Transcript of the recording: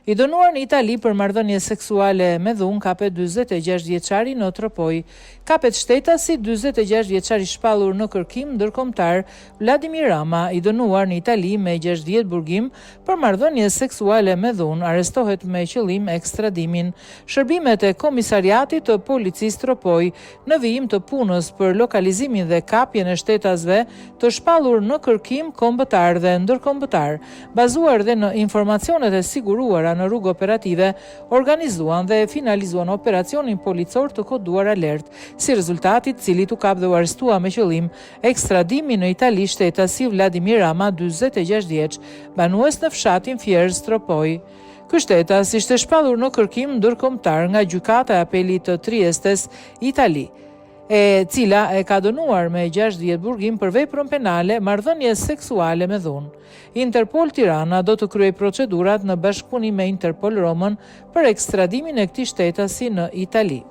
I dënuar në Itali për marrëdhënie seksuale me dhunë kapet 46 vjeçari në Tropojë. Kapet shtetasi 46 vjeçar i shpallur në kërkim ndërkombëtar Vladimir Rama, i dënuar në Itali me 6 vjet burgim për marrëdhënie seksuale me dhunë, arrestohet me qëllim ekstradimin. Shërbimet e Komisariatit të Policisë Tropojë në vijim të punës për lokalizimin dhe kapjen e shtetasve të shpallur në kërkim kombëtar dhe ndërkombëtar, bazuar dhe në informacionet e siguruara në rrugë operative, organizuan dhe finalizuan operacionin policor të koduar Alert, si rezultat i të cilit u kap dhe u arrestua me qëllim ekstradimin në Itali shtetasi Vladimir Rama, 46 vjeç, banues në fshatin Fierzë, Tropojë. Ky shtetas ishte shpallur në kërkim ndërkombëtar nga Gjykata e Apelit të Triestes, Itali, e cila e ka dënuar me 6 vjet burgim për veprën penale marrëdhënie seksuale me dhunë. Interpol Tirana do të kryejë procedurat në bashkëpunim me Interpol Romën për ekstradimin e këtij shtetasi në Itali.